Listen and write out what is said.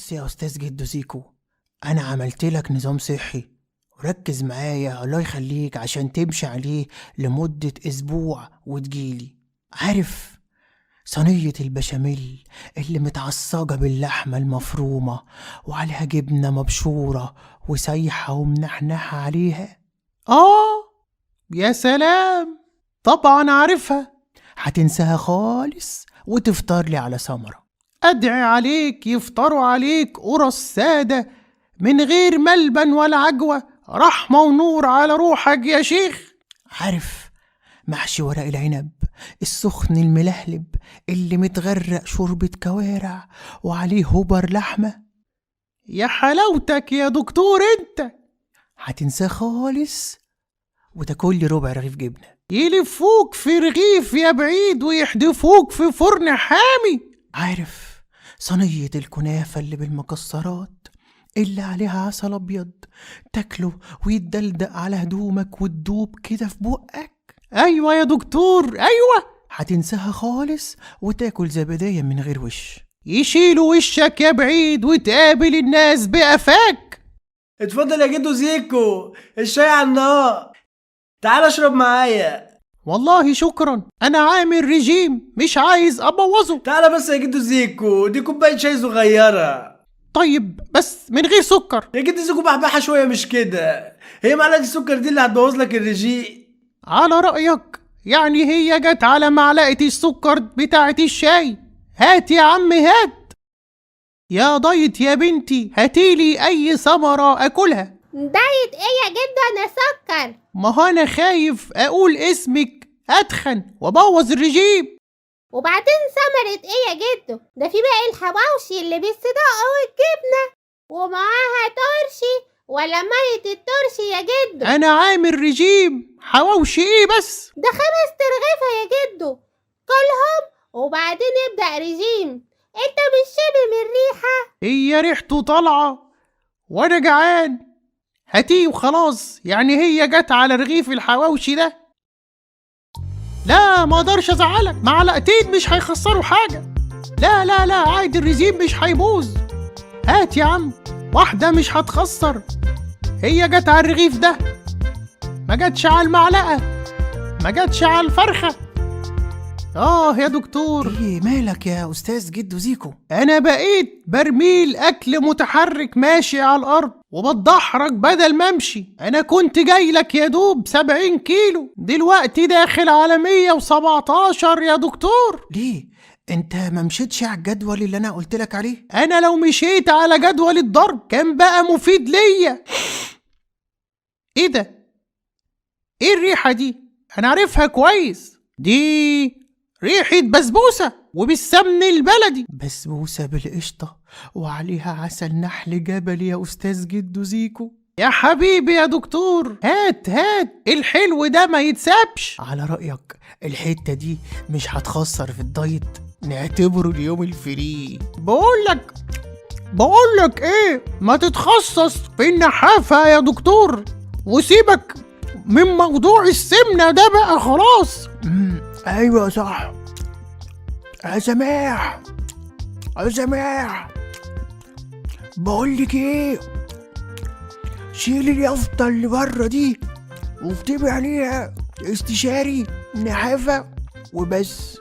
بص يا أستاذ جدو زيكو، أنا عملت لك نظام صحي، وركز معايا الله يخليك عشان تمشي عليه لمدة أسبوع وتجيلي. عارف صينية البشاميل اللي متعصجة باللحمة المفرومة وعليها جبنة مبشورة وسايحة ومنحنحة عليها؟ آه يا سلام، طبعا عارفها. هتنساها خالص وتفطر لي على سمرة. أدعي عليك يفطروا عليك قرص سادة من غير ملبن ولا عجوة، رحمة ونور على روحك يا شيخ. عارف محشي ورق العنب السخن الملهلب اللي متغرق شوربة كوارع وعليه هبر لحمة؟ يا حلاوتك يا دكتور انت، هتنساه خالص وتاكل لي ربع رغيف جبنة. يلفوك في رغيف يا بعيد ويحدفوك في فرن حامي. عارف صينية الكنافة اللي بالمكسرات اللي عليها عسل أبيض، تاكله ويتدلدق على هدومك وتدوب كده في بقك؟ أيوة يا دكتور أيوة. هتنساها خالص وتاكل زبدية من غير وش. يشيلوا وشك يا بعيد وتقابل الناس بقفاك. اتفضل يا جدو زيكو، الشاي على النار، تعال اشرب معايا. والله شكرا، انا عامل رجيم مش عايز ابوظه. تعال بس يا جدو زيكو، دي كوباية شاي صغيرة. طيب بس من غير سكر. يا جدو زيكو بحبحه شوية، مش كده؟ هي معلقه السكر دي اللي هتبوظ لك الرجيم. على رأيك، يعني هي جت على معلقة السكر بتاعة الشاي؟ هات يا عم هات. يا diet يا بنتي، هاتيلي اي ثمرة اكلها. diet ايه يا جدو؟ انا سكر. ما هو انا خايف اقول اسمك اتخن وابوظ الرجيم. وبعدين ثمرة ايه يا جدو؟ ده في باقي الحواوشي اللي بالصدق والجبنة ومعاها ترشي، ولا مية الترشي يا جدو؟ انا عامل رجيم، حواوشي ايه بس؟ ده 5 ترغيفة يا جدو، كلهم وبعدين ابدأ رجيم. انت مش شامم الريحة؟ هي ريحته طالعة وانا جعان، هاتيه وخلاص. يعني هي جت على رغيف الحواوشي ده؟ لا ما اقدرش ازعلك، معلقتين مش هيخسروا حاجة. لا لا لا عادي، الرجيم مش هيبوظ. هات يا عم واحدة مش هتخسر. هي جت على الرغيف ده، ما جاتش على المعلقة، ما جاتش على الفرخة. يا دكتور. ايه مالك يا استاذ جدو زيكو؟ انا بقيت برميل اكل متحرك ماشي على الارض وبتدحرج بدل ما امشي. انا كنت جاي لك يا دوب 70 كيلو، دلوقتي داخل على 117 يا دكتور. ليه؟ انت ما مشيتش على الجدول اللي انا قلت لك عليه؟ انا لو مشيت على جدول الضرب كان بقى مفيد ليا. ايه ده؟ ايه الريحة دي؟ انا عارفها كويس، دي ريحة بسبوسة وبالسمن البلدي. بسبوسة بالقشطة وعليها عسل نحل جبلي يا أستاذ جدو زيكو. يا حبيبي يا دكتور، هات هات الحلو ده ما يتسابش. على رأيك الحتة دي مش هتخسر في ال diet، نعتبره اليوم ال free. بقولك ايه، ما تتخصص في النحافة يا دكتور وسيبك من موضوع السمنة ده بقى خلاص. ايوه صح. يا سماح يا سماح، بقولك ايه، شيل اليافطة اللي بره دي واكتبي عليها استشاري نحافة وبس.